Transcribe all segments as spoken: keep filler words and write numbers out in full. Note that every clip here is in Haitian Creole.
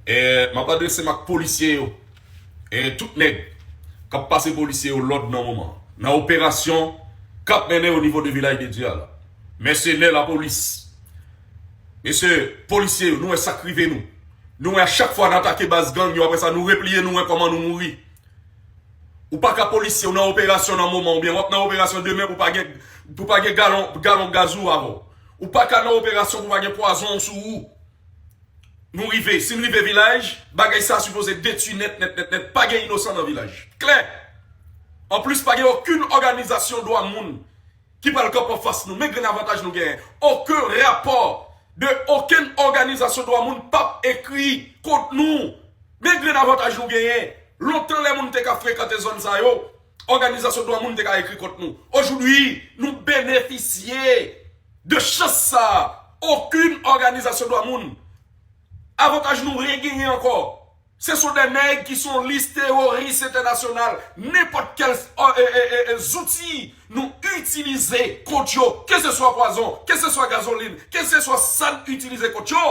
E, m ap adrese m ak polisye yo. E, tout nèg k ap pase polisye yo lòd nan moman. Nan operasyon k ap mennen o nivo de Vilaj de Dye a la. Mèsenè lapolis. Mesye, polisye yo, nou wè sa k rive nou. Nou wè a chak fwa n atake baz gang yo, apre sa nou repliye, nou wè kòman nou mouri. Ou pa ka polisye, ou nan operasyon nan moman, oubyen w ap nan operasyon demen pou pa gen, pou pa gen galon, galon gaz ou avè w. Ou pa ka nan operasyon pou pa gen pwazon sou ou. Nou rive, si n rive Vilaj, bagay sa a sipoze detwi nèt, nèt, nèt, nèt. Pa gen inosan nan Vilaj. Klè! Anplis, pa gen okenn òganizasyon dwa moun ki pral kanpe anfas nou. Men grenn avantaj nou genyen. Okenn rapò de okenn òganizasyon dwa moun p ap ekri kont nou. Men grenn avantaj nou genyen. Lontan lè moun te ka frekante zòn sa yo, òganizasyon dwa moun te ka ekri kont nou. Ojoudwi, nou benefisye de chans sa a. Okenn òganizasyon dwa moun. Avantaj nou regenyen ankò. Se sou de nèg ki sou lis teworis entènasyonal. Nenpòt kèl, e, e, e, e, zouti nou itilize kont yo, keseswa pwazon, keseswa gazolin, keseswa sa n itilize kont yo,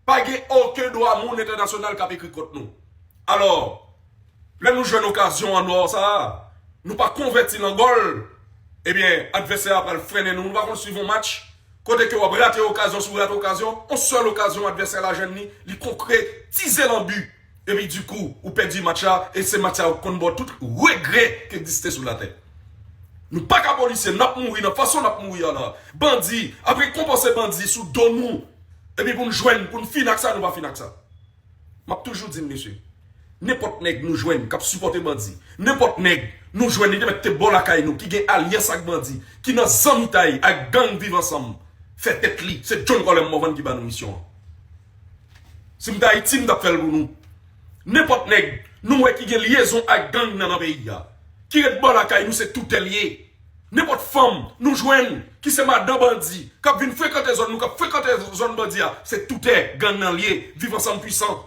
pa gen okenn dwa moun entènasyonal k ap ekri kont nou. Alò, lè nou jwenn okazyon an nò sa a, nou pa konvèti l an gòl, ebyen, advèsè a pral frennen nou. Nou pa konn swiv yon match, kote ke w ap rate okazyon sou rate okazyon, yon sèl okazyon advèsè la jwenn li, li konkretize l an bi. Epi dikou, ou pèdi match la, e se match sa yo k konn ba w tout regrè ki egziste sou latè. Nou pa ka polisye, n ap mouri nan fason n ap mouri a la. Bandi ap rekonpanse bandi sou do nou. Epi pou n jwenn, pou n fin ak sa, nou pa fin ak sa. M ap toujou di n, mesye, nenpòt nèg nou jwenn k ap sipòte bandi, nenpòt nèg nou jwenn li te mèt te bò lakay nou, ki gen alyans ak bandi, ki nan zanmitay ak gang Viv Ansanm, fè tèt li, se John Colem Morvan ki ba nou misyon an. Si m t Ayiti, m t ap fè l pou nou. Nenpòt nèg nou wè ki gen lyezon ak gang nan, nan peyi a, ki ret bò lakay nou, se toutè l ye. Nenpòt fanm nou jwenn ki se madan bandi, k ap vin frekante zòn nou, k ap frekante zòn bandi a, se toutè gang nan l ye. Viv Ansanm pwisan.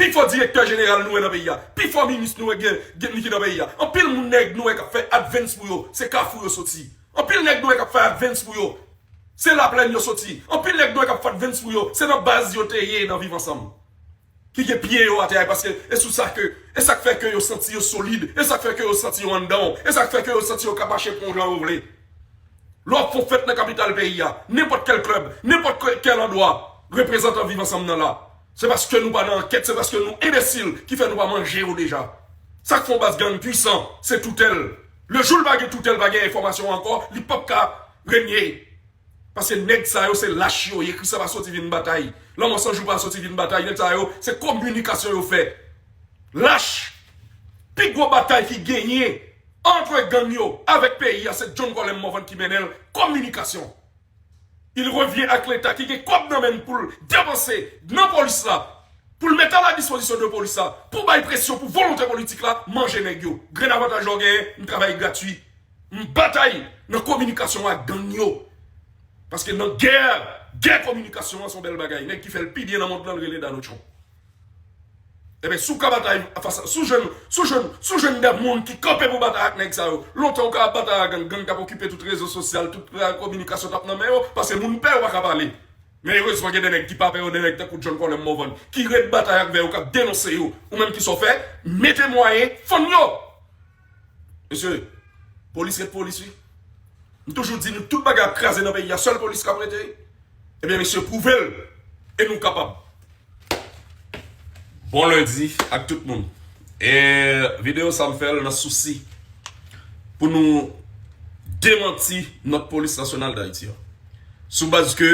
Pi fò direktè jeneral nou wè nan peyi a, pi fò minis nou wè gen, gen, ki nan peyi a. Anpil moun nèg nou wè k ap fè advance pou yo, se Kafou yo soti. Anpil nèg nou wè k ap fè advance pou yo, se Laplèn yo soti. Anpil nèg nou wè k ap fè advance pou yo, se nan baz yo te ye nan Viv Ansanm, ki gen pye yo atè a, paske e sou sa ke, e sa k fè ke yo santi yo solid, e sa k fè ke yo santi yo anndan, e sa k fè ke yo santi yo ka mache pou yon jan yo vle. Lè w ap fè yon fèt nan kapital peyi a, nenpòt kèl klèb, nenpòt kè-, kèl andwa, reprezantan Viv Ansanm nan la. Se paske nou pa nan ankèt, se paske nou enbesil ki fè nou pa manje yo deja. Sa k fè yon baz gang pwisan, se toutè l. Le jou l pa gen toutè l, pa gen enfòmasyon ankò, li p ap ka renye. Paske nèg sa yo se lach yo ye. Kris la pa soti vin batay. Lanmò Sanjou pa soti vin batay. Nèg sa yo, se kominikasyon yo fè. Lach. Pi gwo batay ki genyen ant gang yo avèk peyi a, se John Colem Morvan ki mennen l. Kominikasyon. Il revient ak Leta ki gen kòb nan men l pou l depanse nan polis la, pou l mete a la dispozisyon de polis la, pou bay presyon pou volonte politik la, manje nèg yo. Grenn avantaj yo genyen, m travay gratwi. M batay nan kominikasyon ak gang yo. Paske nan gè, gè kominikasyon an se yon bèl bagay. Nèg ki fè l pi byen nan mond lan, l rele Donald Trump. Ebyen, si w ka batay fas a, si w jwenn, si w jwenn, si w jwenn de moun ki kanpe pou batay ak nèg sa yo, lontan w ka ap batay ak gang, gang t ap okipe tout rezo sosyal, tout, eh, kominikasyon t ap nan men yo, paske moun pè yo pa ka pale. Men erezman, gen de nèg ki pa pè yo, de nèg tankou John Colem Morvan, ki ret batay ak vè yo, k ap denonse yo. Ou menm ki sa w fè, mete mwayen, fann yo. Mesye, polis ret polis, wi. M toujou di nou, tout bagay ap kraze nan peyi a, sèl polis k ap rete. Ebyen, mesye, pwouve l. E nou kapab. Bon lendi ak tout moun. E videyo sa m fè l nan sousi pou nou demanti nòt Polis Nasyonal Dayiti an. Sou baz ke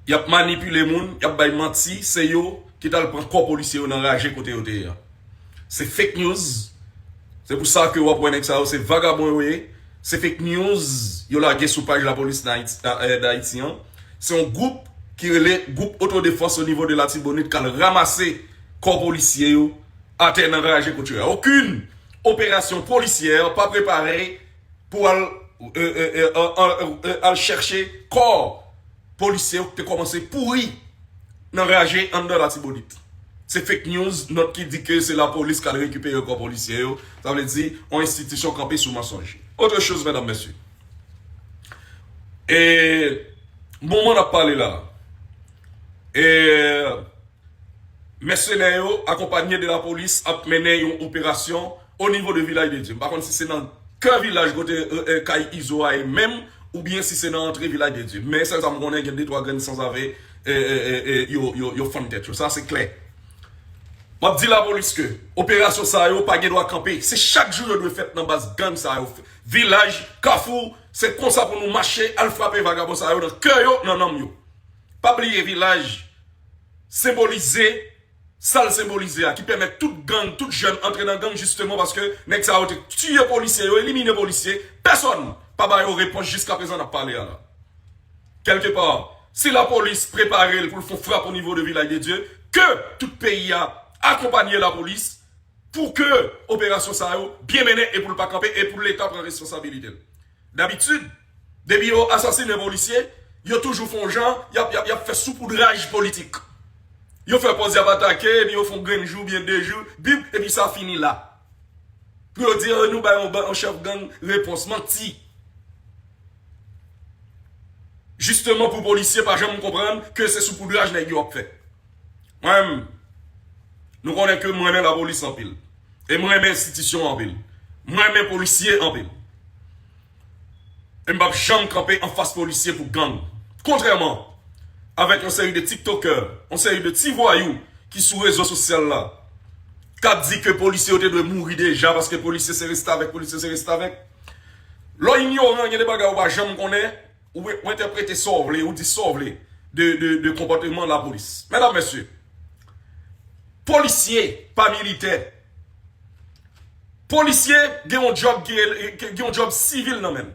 y ap manipile moun, y ap bay manti, se yo ki t al pran kò polisye yo nan raje kote yo te ye a. Se fake news. Se pou sa ke w ap wè nèg sa yo, se vagabon yo ye. Se fake news yo lage sou paj lapolis Dayiti, eh, Dayiti an. Se yon gwoup ki rele Gwoup Otodefans o nivo de Latibonit k al ranmase kò polisye yo atè nan raje kote yo a. Okenn operasyon polisyè pa prepare pou al, eh, eh, eh, an, an, eh, al chèche kò polisye yo ki te kòmanse pouri nan raje anndan Latibonit. Se fake news, nòt ki di ke se lapolis k al rekipere kò polisye yo. Sa vle di, yon enstitisyon kanpe sou mansonj. Autre chose, medam, mesye. E, moman n ap pale la, e, Mèsenè yo, akonpanye de lapolis, ap mennen yon operasyon o nivo de Vilaj de Dye. M pa konn si se nan kè vilaj kote, e, e, kay Izo a ye menm, oubyen si se nan antre Vilaj de Dye. Men sèl sa m konnen, gen de twa grenn sanzave, e, e, e, e, yo, yo, yo fann tèt yo. Sa se klè. M ap di lapolis ke operasyon sa yo pa gen dwa kanpe. Se chak jou yo dwe fèt nan baz gang sa yo. Vilaj, kafou, se konsa pou nou mache al frape vagabon sa yo nan kè yo, nan nanm yo. Pa bliye Vilaj senbolize sa l senbolize a, ki pèmèt tout gang, tout jèn antre nan gang, jisteman paske nèg sa yo te tiye polisye, yo elimine polisye, pèsòn pa ba yo repons jiskaprezan n ap pale a la. Kèlkepa, si lapolis prepare l pou l fè yon frap o nivo de Vilaj de Dye, ke tout peyi a akonpanye lapolis pou ke operasyon sa yo byen mennen e pou l pa kanpe e pou Leta pran responsabilite l. Dabitid, depi yo asasinen polisye, yo toujou fè yon jan, y ap, y ap, y ap fè soupoudraj politik. Yo fè pòz y ap atake, epi yo fè yon grenn jou, byen de jou, bip, epi sa fini la. Pou yo di, "Ah, nou bay yon, yon chèf gang repons." Manti. Jisteman, pou polisye pa janm konprann ke se soupoudraj nèg yo ap fè. Mwen menm, nou konnen ke mwen renmen lapolis anpil. E mwen renmen enstitisyon anpil. Mwen renmen polisye anpil. E m p ap janm kanpe anfas polisye pou gang. Kontrèman avèk yon seri de tiktokè, yon seri de ti vwayou ki sou rezo sosyal la, k ap di ke polisye yo te dwe mouri deja paske polisye se restavèk, polisye se restavèk. Lè w inyoran, gen de bagay ou pa janm konnen, ou, ou entèprete sa w vle, ou di sa w vle de, de, de konpòteman lapolis. Medam, mesye, polisye pa militè. Polisye gen yon djòb ki rele, gen yon djòb sivil nan men l.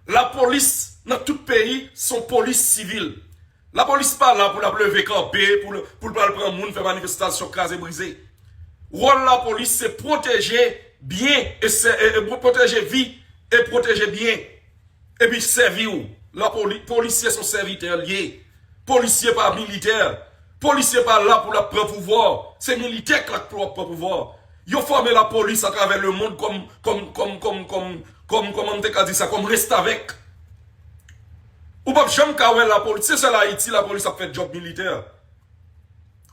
Lapolis nan tout peyi se yon polis sivil. Lapolis pa la pou l ap leve kanpe, pou l, pou l pral pran moun, fè manifestasyon, kraze brize. Wòl lapolis se pwoteje byen e sè-, e, e pwoteje vi e pwoteje byen. Epi sèvi w. Lapoli-, polisye se yon sèvitè l ye. Polisye pa militè. Polisye pa la pou l ap pran pouvwa. Se militè k la pou ap pran pouvwa. Yo fòme lapolis atravè lemonn kòm, kòm, kòm, kòm, kòm, kòm, kòman m te ka di sa, kòm restavèk. Ou p ap janm ka wè lapolis, se sèl Ayiti lapolis ap fè djòb militè.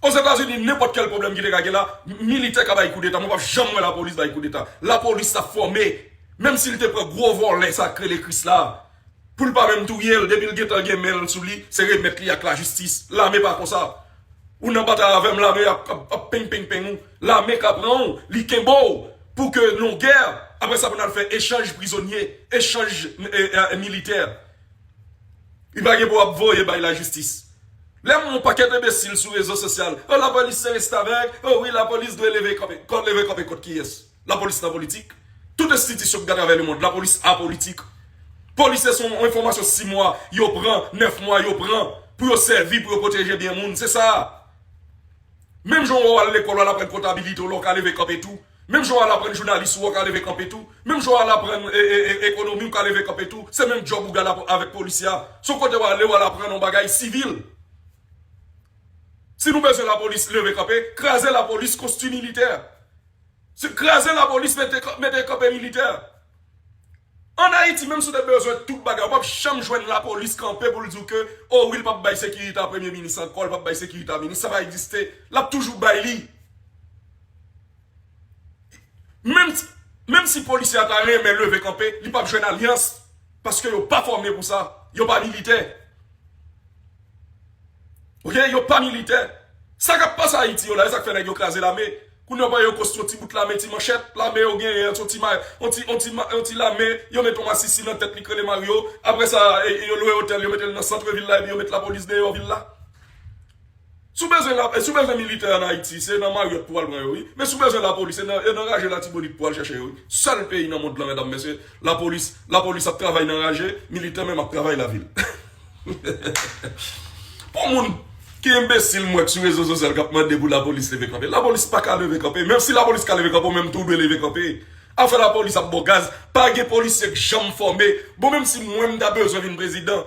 Ozetazini, nenpòt kèl pwoblèm ki te ka gen la, militè ka bay koudeta, men w p ap janm wè lapolis bay koudeta. Lapolis ap fòme, menm si l te pran gwo vòlè sa k rele Krisla, pou l pa menm touye l, depi l gentan gen men l sou li, se remèt li ak lajistis. Lame pa konsa. Ou nan batay avè m, lame ap, ap, ap peng, peng, peng ou. Lame ka pran w, li kenbe w pou ke nan yon gè. Apre sa, pou n al fè echanj prizonye, echanj, e, e, e, militè. Li pa gen pou ap voye bay lajistis. Lè m wè yon pakèt enbesil sou rezo sosyal, "Oh, lapolis se restavèk, oh wi, lapolis dwe leve kanpe." Kòm leve kanpe kont kiyès? Lapolis nan politik. Tout enstitisyon k gen atravè lemonn, lapolis apolitik. Polisye se yon enfòmasyon sis mwa, yo pran, nèf mwa, yo pran, pou yo sèvi, pou yo pwoteje byen moun. Se sa. Menm jan w al lekòl, w al aprann kontabilite, w la w ka leve kanpe tou. Menm jan w al aprann jounalis, w la w ka leve kanpe tou. Menm jan w al aprann, e, e, e, ekonomi, w ka leve kanpe tou. Se menm djòb ou gen avèk polisye a. Se yon kote w ale, w al aprann yon bagay sivil. Si nou bezwen lapolis leve kanpe, kraze lapolis, konstwi militè. Se kraze lapolis, mete, mete kanpe militè. Ann Ayiti, menm si w te bezwen tout bagay, ou p ap janm jwenn lapolis kanpe pou l di w ke, o wi, l p ap bay sekirite a premye minis ankò, l p ap bay sekirite a minis, sa pa egziste. L ap toujou bay li. Menm si, menm si polisye a ta renmen leve kanpe, li p ap jwenn alyans, paske yo pa fòme pou sa, yo pa militè. Oke, yo pa militè. Sa k ap pase Ayiti yo la, e sa k fè nèg yo kraze lame. Kounye a yo konstwi yon ti bout lame, ti manchèt, lame yo genyen, yon ti ma-, yon ti, yon ti ma-, yon ti lame, yo mete yon masisi nan tèt li k rele Mario. Apre sa, e, e, yo lwe otèl, yo mete l nan sant vil la, epi yo met lapolis deyò vil la. Si w bezwen la, si w bezwen militè ann Ayiti, se nan Marriott pou w al pran yo, wi. Men si w bezwen lapolis, se nan, e nan Raje Latibonit pou w al chèche yo, wi. Sèl peyi nan mond lan, medam, mesye, lapolis, lapolis ap travay nan raje, militè menm ap travay lavil. Pou moun ki enbesil m wè k sou rezo sosyal k ap mande pou lapolis leve kanpe. Lapolis pa ka leve kanpe. Menm si lapolis ka leve kanpe, ou menm tou w dwe leve kanpe. Afè lapolis ap ba w gaz. Pa gen polisye k janm fòme. Bon, menm si mwen m ta bezwen vin prezidan,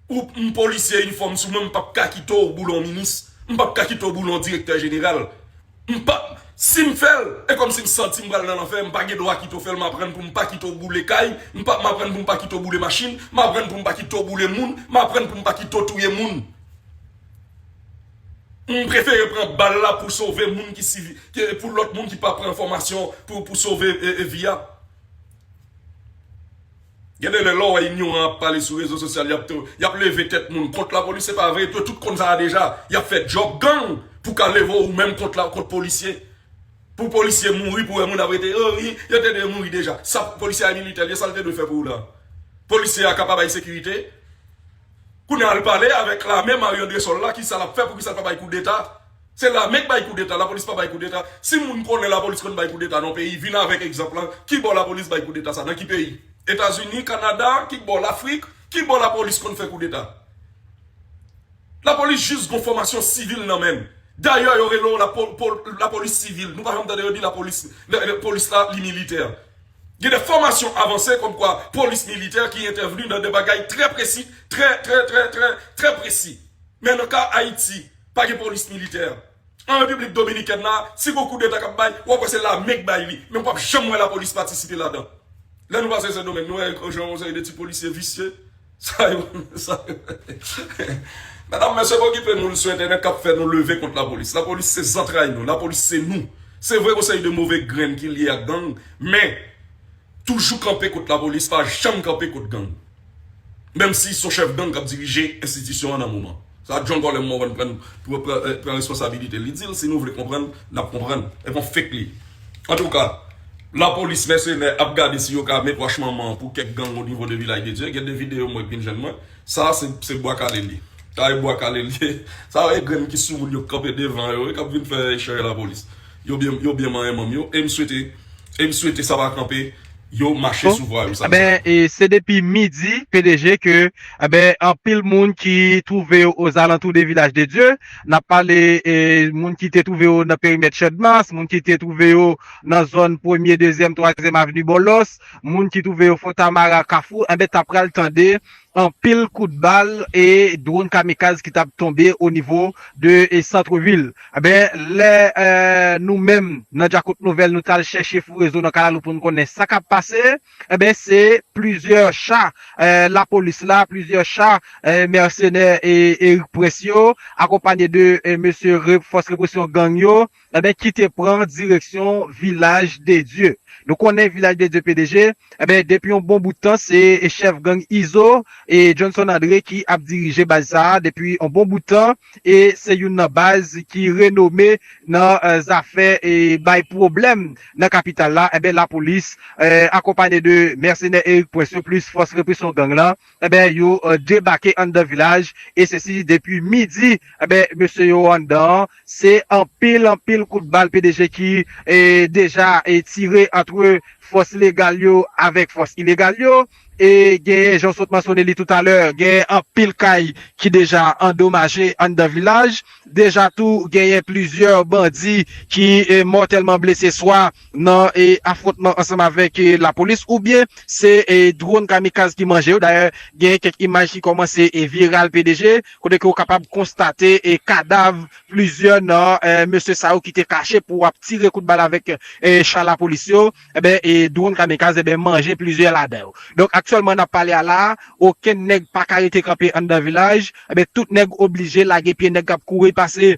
ou m polisye inifòm sou mwen, m p ap ka kite w boule yon minis. M p ap ka kite w boule yon direktè jeneral. M pa, si m fè l, e kòmsi m santi m pral nan lanfè, m pa gen dwa kite w fè l, m aprann pou m pa kite w boule kay, m pa, m aprann pou m pa kite w boule machin, m aprann pou m pa kite w boule moun, m aprann pou m pa kite w touye moun. M prefere pran bal la pou sove moun ki sivi, ke pou lòt moun ki pa pran fòmasyon pou, pou sove e, e vi a. Gen de lè lè w wè inyoran ap pale sou rezo sosyal, y ap, tou- y ap leve tèt moun kont lapolis, se pa vre, yo tout konn sa a deja. Y ap fè djòb gang pou ka leve w menm kont, la, kont polisye. Pou polisye mouri, pou wè moun ap rete, oh, wi, yo te dwe mouri deja. Sa polisye a militè, li, sa l te dwe fè pou ou la? Polisye a ka pa bay sekirite? Kounye a, al pale avèk lame Mario Andresol la, ki sa l ap fè, pou ki sa l pa bay koudeta? Se lame k bay koudeta, lapolis pa bay koudeta. Si moun konnen lapolis konn bay koudeta nan peyi, vin avèk egzanp lan. Ki bò lapolis bay koudeta sa? Nan ki peyi? Etazini, Kanada, ki bò Lafrik, ki bò lapolis konn fè koudeta? Lapolis jis gon fòmasyon sivil nan men l. Dayè, yo rele w lapo- pol- lapolis sivil. Nou pa janm tande yo di lapolis, le- le- polis la, li militè. Gen de fòmasyon avanse kòmkwa polis militè ki entèvni nan de bagay trè presi, trè, trè, trè, trè, trè presi. Men nan ka Ayiti, pa gen polis militè. An Repiblik Dominikèn la, si gon koudeta k ap bay, w ap wè se lame k bay li. Men w p ap janm wè lapolis patisipe ladan. Lè nou pase Sendomeng, nou wè jan yon seri de ti polisye visye. Sa yo, sa yo. Medam, mesye, pa okipe nou, l sou entènèt k ap fè nou leve kont lapolis. Lapolis se zantray nou, lapolis se nou. Se vre, yon seri de move grenn ki lye ak gang, men toujou kanpe kont lapolis, pa janm kanpe kont gang. Menm si se yon chèf gang k ap dirije enstitisyon an nan moman. Sa John Colem Morvan pran, pran, pran, pran responsabilite l. Li di l, si nou vle konprann, n ap konprann. E pa fake li. Antouka, lapolis mèsenè ap gade si yo ka met wach manman pou kèk gang o nivo de Vilaj de Dye. Gen de videyo m wè k vin jwenn mwen. Sa a se, se bwa kale li. Sa e bwa kale li. Sa e grenn ki sou moun yo k kanpe devan yo, k ap vin fè chèche lapolis. Yo byen, yo byen manyen manm yo. E m swete, e m swete sa pa kanpe. Yo mache sou vwa yo, sa, sa. Enben, e, se depi midi, P D G, ke, enben, anpil moun ki twouve yo ozalantou de Vilaj de Dye, n ap pale, e, moun ki te twouve yo nan perimèt Channmas, moun ki te twouve yo nan zòn premye, dezyèm, twazyèm avni Bòlòs, moun ki twouve yo Fontamara, Kafou, enben, t ap pral tande anpil kout bal e dwòn kamikaz ki t ap tonbe o nivo de, e, santvil. Enben, lè, e, nou menm, nan Djakout Nouvèl, nou t al chèche fou rezo nan kalalou pou n konnen sa k ap pase, enben, se plizyè cha, e, lapolis la, plizyè cha, e, mèsenè e Erik Prince yo, akonpanye de, e, mesye re- fòs represyon gang yo, enben, ki te pran direksyon Vilaj de Dye. Nou konnen Vilaj de Dye, P D G, enben, depi yon bon bout tan, se chèf gang Izo e Johnson André ki ap dirije baz sa a depi yon bon bout tan, e se youn nan baz ki renome nan, e, zafè, e, bay pwoblèm nan kapital la. Enben, lapolis, e, akonpanye de mèsenè Erik Prince yo plis fòs represyon gang lan, enben, yo, e, debake anndan Vilaj, e sesi depi midi, enben, mesye yo anndan an, se anpil, anpil kout bal P D G ki, e, deja, e, tire antre fòs legal yo avèk fòs ilegal yo. E genyen, jan w sot mansyone li toutalè, genyen anpil kay ki deja andomaje anndan Vilaj. Deja tou, genyen plizyè bandi ki, e, mòtèlman blese, swa nan, e, afwontman ansanm avèk, e, lapolis, oubyen se, e, dwòn kamikaz ki manje yo. Dayè, genyen kèk imaj ki kòmanse, e, viral, P D G, kote ke w kapab konstate, e, kadav plizyè nan, e, mesye sa yo ki te kache pou ap tire kout bal avèk, e, cha lapolis yo, enben, e, dwòn kamikaz, enben, manje plizyè ladan yo. Donk, aktyèlman, n ap pale a la, okenn nèg pa ka rete kanpe anndan Vilaj, enben, tout nèg oblije lage pye, nèg k ap kouri pase,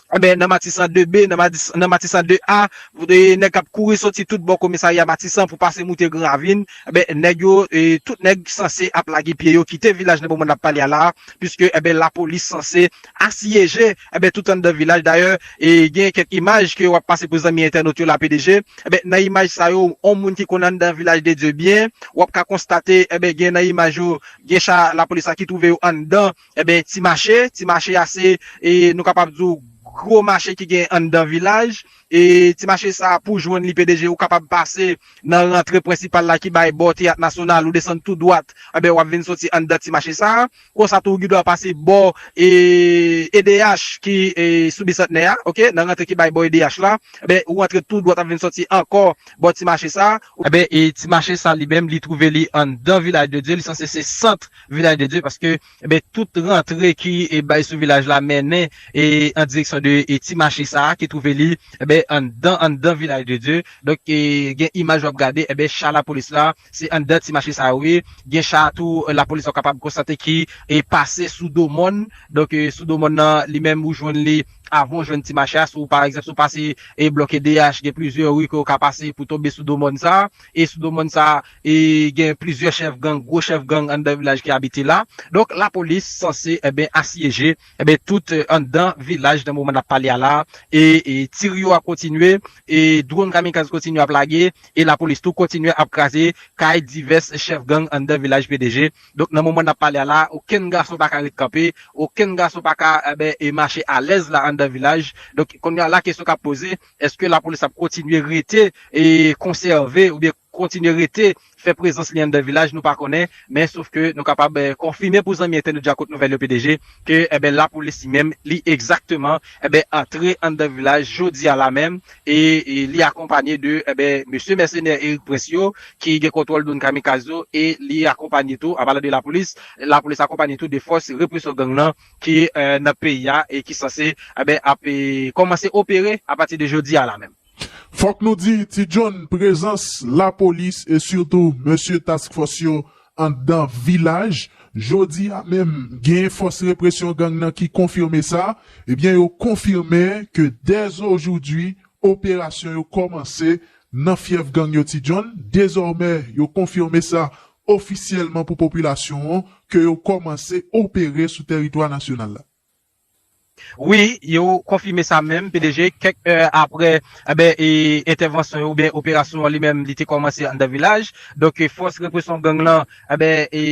enben, nan Matisan de B, nan Matis- nan Matisan de A, e, nèg k ap kouri soti tout bò komisarya Matisan pou pase moute Gran Ravin, enben, nèg yo, e, tout nèg sanse ap lage pye yo kite Vilaj nan moman n ap pale a la, piske, enben, lapolis sanse asiyeje, enben, tout anndan Vilaj. Dayè, e, gen kèk imaj ke w ap pase pou zanmi entènot yo la, P D G. Enben, nan imaj sa yo, yon moun ki konn anndan Vilaj de Dye byen, w ap ka konstate, enben, gen nan imaj yo, gen cha lapolis la ki twouve yo anndan, enben, ti mache. Ti mache a se, e, nou kapab di w, gwo mache ki gen anndan Vilaj. E ti mache sa a, pou jwenn li, P D G, ou kapab pase nan rantre prensipal la ki bay bò Teyat Nasyonal, ou desann tou dwat, enben, w ap vin soti anndan ti mache sa a. Konsa tou, ou gen dwa pase bò, e, E D H ki, e, sou Bisantnè a, oke, nan rantre ki bay bò E D H la, enben, ou rantre tou dwat, ap vin soti ankò bò ti mache sa a. Enben, e ti mache sa a li menm, li twouve li anndan Vilaj de Dye, li sanse se sant Vilaj de Dye, paske, enben, tout rantre ki, e, bay sou vilaj la mennen, e, an direksyon de, e, ti mache sa a ki twouve li, enben, anndan, anndan Vilaj de Dye. Donk, e, gen imaj w ap gade, enben, cha lapolis la, se anndan ti mache sa a, wi. Gen cha tou, e, lapolis w ap kapab konstate ki, e, pase sou do mòn. Donk, e, sou do mòn nan, li menm ou jwenn li, avan w jwenn ti mache a, si w, pa egzanp, si w pase e blòk E D H, gen plizyè ri ke w ka pase pou tonbe sou do mòn sa a, e sou do mòn sa a, e gen plizyè chèf gang, gwo chèf gang anndan vilaj ki abite la. Donk, lapolis sanse, enben, asyeje, enben, tout, eh, anndan vilaj nan moman n ap pale a la, e, e tir yo ap kontinye, e dwòn kamikaz kontinye ap lage, e lapolis tou kontinye ap kraze kay divès chèf gang anndan vilaj P D G. Donk, nan moman n ap pale a la, okenn gason pa ka ret kanpe, okenn gason pa ka, enben, e mache alèz la anndan vilaj. Donk, kounye a la, kesyon k ap poze, èske lapolis ap kontinye rete e konsève oubyen kontinye rete fè prezans li anndan vilaj, nou pa konnen, men sof ke nou kapab, eh, konfime pou zanmi entènot Djakout Nouvèl yo P D G ke, enben, lapolis li menm, li egzakteman, enben, antre anndan vilaj jodi a la menm, e, e li akonpanye de, enben, mesye mèsenè Eric Prince yo, ki gen kontwòl dwòn kamikaz yo, e li akonpanye tou, an palan de lapolis, lapolis akonpanye tou de fòs represyon gang nan ki, eh, nan peyi a e ki sanse, enben, ap, eh, kòmanse opere apati de jodi a la menm. Fòk nou di, Ti John, prezans lapolis e sitou mesye task fòs yo anndan vilaj, jodi a menm, gen fòs represyon gang nan ki konfime sa, ebyen, yo konfime ke dèzojodi, operasyon yo kòmanse nan fyèf gang yo, Ti John. Dezòmè, yo konfime sa ofisyèlman pou popilasyon an, ke yo kòmanse opere sou tèritwa nasyonal la. Wi, yo konfime sa menm, P D G, kèk è apre, enben, e, entèvansyon yo oubyen operasyon an li menm, li te kòmanse anndan vilaj. Donk, e, fòs represyon gang lan, enben, e,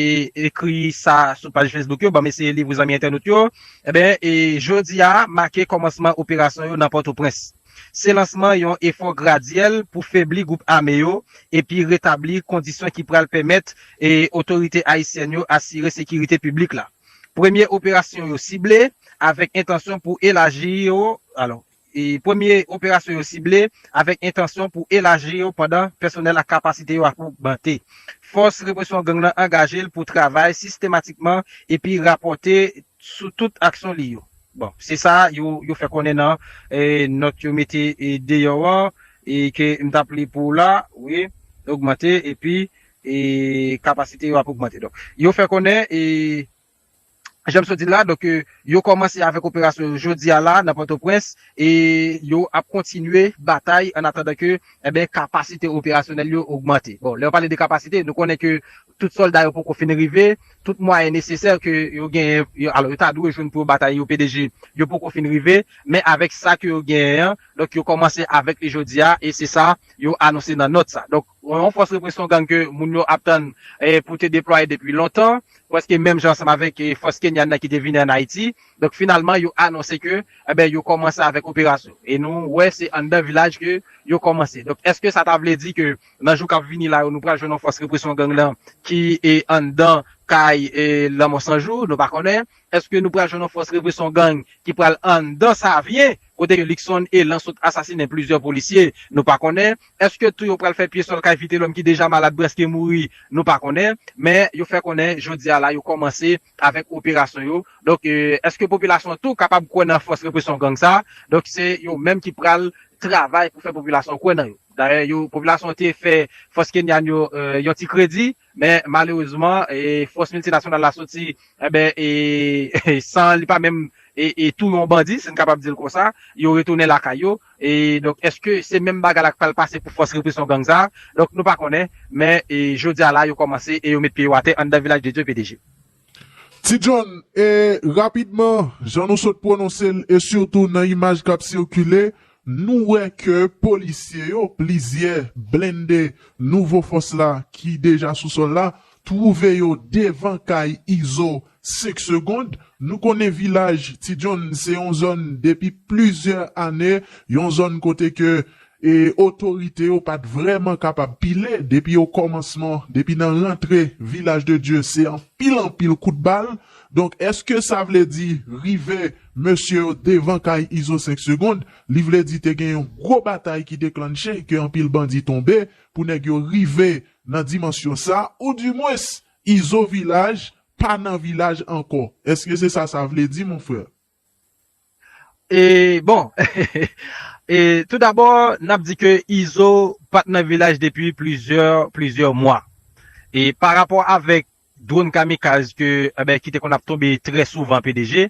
ekri sa sou paj Facebook yo, ban m eseye li pou zanmi entènot yo. Enben, e, jodi a make kòmansman operasyon yo nan Pòtoprens. Se lansman yon efò gradyèl pou febli gwoup ame yo epi retabli kondisyon ki pral pèmèt, e, otorite ayisyèn yo asire sekirite piblik la. Premye operasyon yo sible avèk entansyon pou elaji yo, alò, e, premye operasyon yo sible avèk entansyon pou elaji yo pandan pèsonèl ak kapasite yo ap ogmante. Fòs represyon gang nan angaje l pou travay sistematikman epi rapòte sou tout aksyon li yo. Bon, se sa yo, yo fè konnen nan, e, nòt yo mete, e, deyò an, e ke m t ap li pou w la, wi, ogmante, epi, e, kapasite yo ap ogmante. Donk, yo fè konnen, e, jan m sot di la, donk, e, yo kòmanse avèk operasyon yo jodi a la nan Pòtoprens, e yo ap kontinye batay an atandan ke, enben, kapasite operasyonèl yo ogmante. Bon, lè yo pale de kapasite, nou konnen ke tout sòlda yo poko fin rive, tout mwayen nesesè ke yo genyen, yo, alò, yo ta dwe jwenn pou yo batay yo P D G, yo poko fin rive, men avèk sa ke yo genyen an, donk yo kòmanse avèk li jodi a, e se sa yo anonse nan nòt sa. Donk, yon fòs represyon gang ke moun yo ap tann, e, pou te deplwaye depi lontan, prèske menm jan ansanm avèk, e, fòs kenyan nan ki te vini ann Ayiti. Donk, finalman, yo anonse ke, enben, yo kòmanse avèk operasyon. E nou wè se anndan vilaj ke yo kòmanse. Donk, èske sa ta vle di ke nan jou k ap vini la yo, nou pral jwenn yon fòs represyon gang lan ki, e, anndan kay, e, Lanmò San Jou? Nou pa konnen. Èske nou pral jwenn yon fòs represyon gang ki pral anndan Savyen, kote ke Luckson Elan sot asasinen plizyè polisye? Nou pa konnen. Èske tou yo pral fè pye sòl kay Vitelòm ki deja malad, prèske mouri? Nou pa konnen. Men yo fè konnen jodi a la, yo kòmanse avèk operasyon yo. Donk, e, èske popilasyon an tou kapab kwè nan fòs represyon gang sa? Donk, se yo menm ki pral travay pou fè popilasyon kwè nan yo. Dayè, yo, popilasyon te fè fòs kenyan yo, e, yon ti kredi, men malerezman, e, fòs miltinasyonal la soti, enben, e, san li pa menm, e, e touye yon bandi, si n kapab di l konsa, yo retounen lakay yo. E donk, èske se menm bagay la k pral pase pou fòs represyon gang sa? Donk, nou pa konnen, men, e, jodi a la, yo kòmanse e yo met pye yo atè anndan Vilaj de Dye, P D G. Ti John, e rapidman, jan nou sot pwononse l, e sitou nan imaj k ap sikile, nou wè ke polisye yo, plizyè blende nouvo fòs la ki deja sou sòl la, twouve yo devan kay Izo senk Segonn. Nou konnen Vilaj Ti John se yon zòn depi plizyè ane, yon zòn kote ke e otorite yo pa t vrèman kapab pile depi okòmansman, depi nan rantre Vilaj de Dye, se anpil, anpil kout bal. Donk, èske sa vle di rive mesye yo devan kay Izo senk Segonn, li vle di te gen yon gwo batay ki deklanche, ke anpil bandi tonbe, pou nèg yo rive nan dimansyon sa, oudimwens, Izo Vilaj pa nan Vilaj ankò? Èske se sa sa vle di, mon frè? E, bon, e, tou dabò, n ap di ke Izo pa t nan Vilaj depi plizyè, plizyè mwa. E pa rapò avèk dwòn kamikaz ke, enben, ki te konn ap tonbe trè souvan, P D G,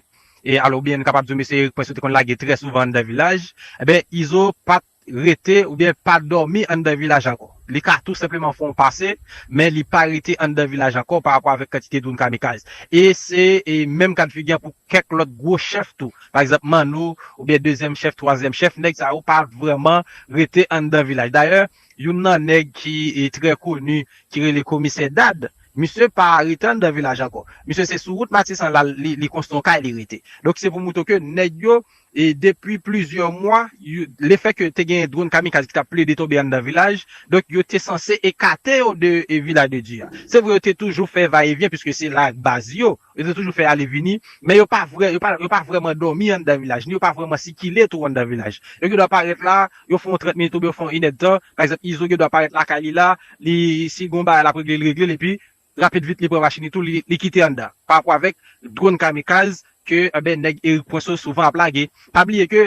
e alò oubyen nou kapab di w mesye Eric Prince yo te konn lage trè souvan anndan vilaj, ebyen Izo pa t rete oubyen pa dòmi anndan vilaj ankò. Li ka tou senpleman fè yon pase, men li pa rete anndan vilaj ankò pa rapò avèk kantite dwòn kamikaz. E se e menm ka de figi an pou kèk lòt gwo chèf tou. Pa egzanp, Manno, oubyen dezyèm chèf, twazyèm chèf, nèg sa yo pa vrèman rete anndan vilaj. Dayè, youn nan nèg ki e trè koni, ki rele Komisè Dad, misye pa rete anndan vilaj ankò. Misye se sou wout Matisan la, li, li konstwi yon kay, li rete. Donk, se pou montre ke nèg yo, e depi plizyè mwa, yo, lefè ke te gen dwòn kamikaz ki t ap plede tonbe anndan vilaj, donk, yo te sanse ekate yo de e, Vilaj de Dye a. Se vre, yo te toujou fè vayevyen, piske se la baz yo, yo te toujou fè ale vini, men yo pa vrè, yo pa, yo pa vrèman dòmi anndan vilaj, ni yo pa vrèman sikile tou anndan vilaj. Yo gen dwa parèt la, yo fè yon trant minit oubyen yo fè yon inèdtan, pa egzanp, Izo gen dwa parèt lakay li la, li, si gon bagay l ap regle, li regle l, epi rapid vit, li pran machin li tou, li, li kite anndan. Pa rapò avèk dwòn kamikaz ke, enben, nèg Eric Prince yo souvan ap lage. Pa bliye ke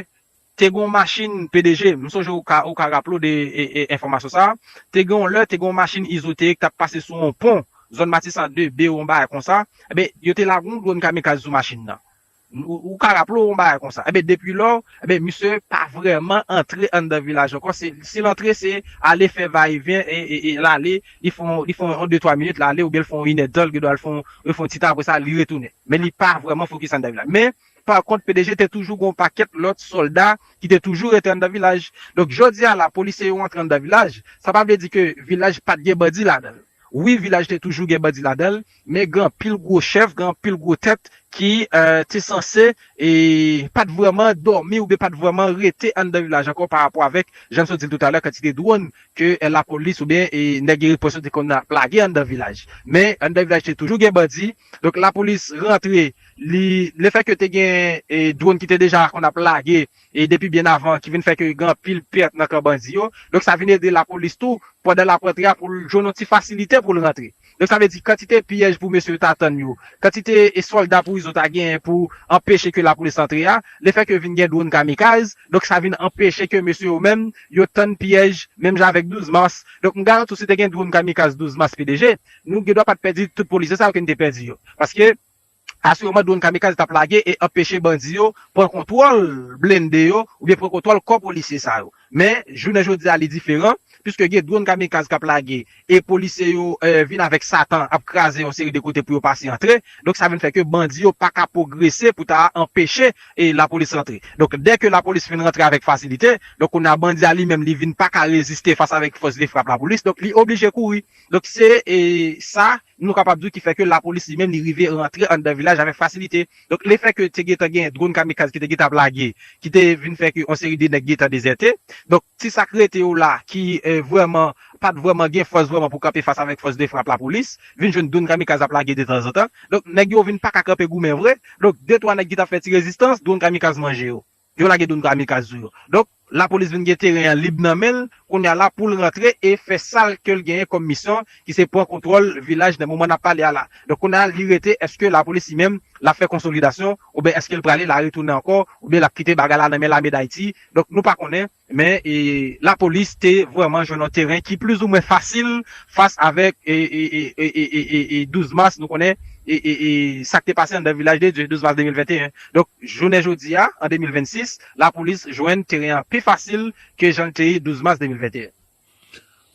te gen yon machin P D G, m sonje ou ka, ou ka raple w de e, e, enfòmasyon sa a. Te gen yon lè, te gen yon machin Izo te ye ki t ap pase sou yon pon, zòn Matisan de, B, yon bagay konsa. Enben, yo te lage yon dwòn kamikaz sou machin nan. Ou, ou ka raple w yon bagay konsa. Enben, depi lò, enben, misye pa vrèman antre anndan vilaj ankò. Se, si l antre, se ale fè vayevyen e, e, e l ale. Li fè yon, li fè yon de, twa minit, l ale, oubyen l fè yon inèdtan, l gen dwa l fè yon, li fè yon ti tan, apre sa, li retounen. Men li pa vrèman fokis anndan vilaj. Men, pa kont, P D G te toujou gen yon pakèt lòt sòlda ki te toujou rete anndan vilaj. Donk, jodi a la, polisye yo antre anndan vilaj, sa pa vle di ke vilaj pa t gen bandi ladan l. Wi, vilaj te toujou gen bandi ladan l, men gen anpil gwo chèf, gen anpil gwo tèt ki e, te sanse e pa t vrèman dòmi oubyen pa t vrèman rete anndan vilaj ankò pa rapò avèk, jan m sot di l toutalè, kantite dwòn ke e, lapolis oubyen e, nèg Eric Prince yo te konn ap lage anndan vilaj. Men, anndan vilaj te toujou gen bandi. Donk, lapolis rantre, li, lefè ke te gen e, dwòn ki te deja konn ap lage e depi byen avan, ki vin fè ke gen anpil pèt nan kan bandi yo. Donk, sa vin ede lapolis tou, pandan l ap rantre a, pou l jwenn yon ti fasilite pou l rantre. Donk, sa vle di kantite pyèj pou mesye yo ta tann yo, kantite e sòlda pou Izo ta genyen pou anpeche ke lapolis antre a, lefè ke vin gen dwòn kamikaz, donk sa vin anpeche ke mesye yo menm, yo tann pyèj, menm jan avèk douz mas. Donk, m garanti w, si te gen dwòn kamikaz douz mas P D G, nou gen dwa pa t pèdi tout polisye sa yo ke n te pèdi yo. Paske, asireman, dwòn kamikaz t ap lage e anpeche bandi yo pran kontwòl blende yo oubyen pran kontwòl kò polisye sa yo. Men, jounen jodi a, li diferan, piske gen dwòn kamikaz k ap lage e polisye yo e, vin avèk satan ap kraze yon seri de kote pou yo pase antre. Donk, sa vin fè ke bandi yo pa ka pwogrese pou ta anpeche e, lapolis rantre. Donk, dèke lapolis fin rantre avèk fasilite, donk, kounye a bandi a li menm, li vin pa ka reziste fas avèk fòs de frap lapolis. Donk, li oblije kouri. Donk, se e, sa nou kapab di w ki fè ke lapolis li menm li rive rantre anndan vilaj avèk fasilite. Donk, lefè ke te gentan gen dwòn kamikaz ki te gentan ap lage, ki te vin fè ke yon seri de nèg gentan dezète. Donk, ti sa k rete yo la, ki e, vrèman, pa t vrèman gen fòs vrèman pou kanpe fas avèk fòs de frap lapolis, vin jwenn dwòn kamikaz ap lage detanzantan. Donk, nèg yo vin pa ka kanpe goumen vre. Donk, de twa nèg ki t ap fè ti rezistans, dwòn kamikaz manje yo. Yo lage dwòn kamikaz sou yo. Donk, lapolis vin gen teren an lib nan men l, kounye a la pou l rantre e fè sa l ke l genyen kòm misyon, ki se pran kontwòl vilaj nan moman n ap pale a la. Donk, kounye a, li rete, èske lapolis li menm, l ap fè konsolidasyon, oubyen èske l prale, l a retounen ankò, oubyen l ap kite bagay la nan men lame Dayiti. Donk, nou pa konnen, men e, lapolis te vrèman jwenn yon teren ki plizoumwen fasil fas avèk e, e, e, e, e, e, e douz mas, nou konnen e, e, e, sa k te pase anndan Vilaj de Dye, douz mas de mil venteyen. Donk, jounen jodi a, an de mil vennsis, lapolis jwenn teren an pi fasil ke jan l te ye douz mas de mil venteyen.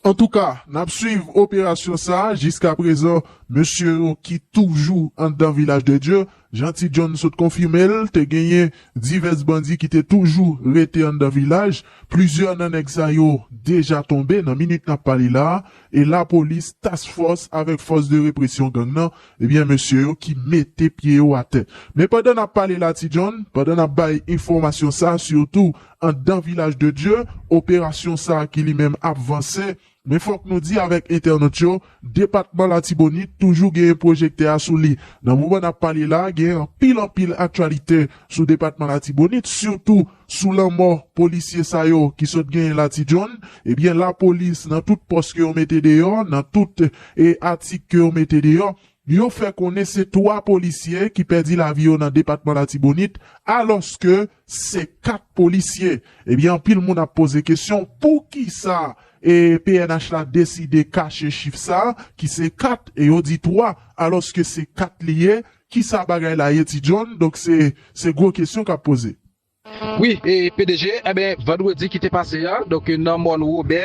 Antouka, n ap swiv operasyon sa a. Jiskaprezan, mesye yo ki toujou anndan Vilaj de Dye, jan Ti John sot konfime l, te genyen divès bandi ki te toujou rete anndan vilaj. Plizyè nan nèg sa yo deja tonbe nan minit n ap pale la a, e lapolis, task force avèk fòs de represyon gang nan, ebyen, mesye yo ki mete pye yo atè. Men pandan n ap pale la, Ti John, pandan n ap bay enfòmasyon sa a, sitou anndan Vilaj de Dye, operasyon sa a ki li menm ap vanse, men fòk nou di avèk entènot yo, depatman Latibonit toujou genyen pwojektè a sou li. Nan moman n ap pale la, gen anpil, anpil aktyalite sou depatman Latibonit, sitou sou lanmò polisye sa yo ki sot genyen la, Ti John. Ebyen, lapolis, nan tout pòs ke yo mete deyò, nan tout e atik ke yo mete deyò, yo fè konnen se twa polisye ki pèdi lavi yo nan depatman Latibonit, alòske se kat polisye. Ebyen, anpil moun ap poze kesyon, poukisa e P N H la deside kache chif sa, ki se kat, e yo di twa, alòske se kat li ye, kisa bagay la ye, Ti John? Donk, se, se gwo kesyon k ap poze. Wi, e P D G, e ben, vandredi ki te pase a, donk nan mòn Wobè,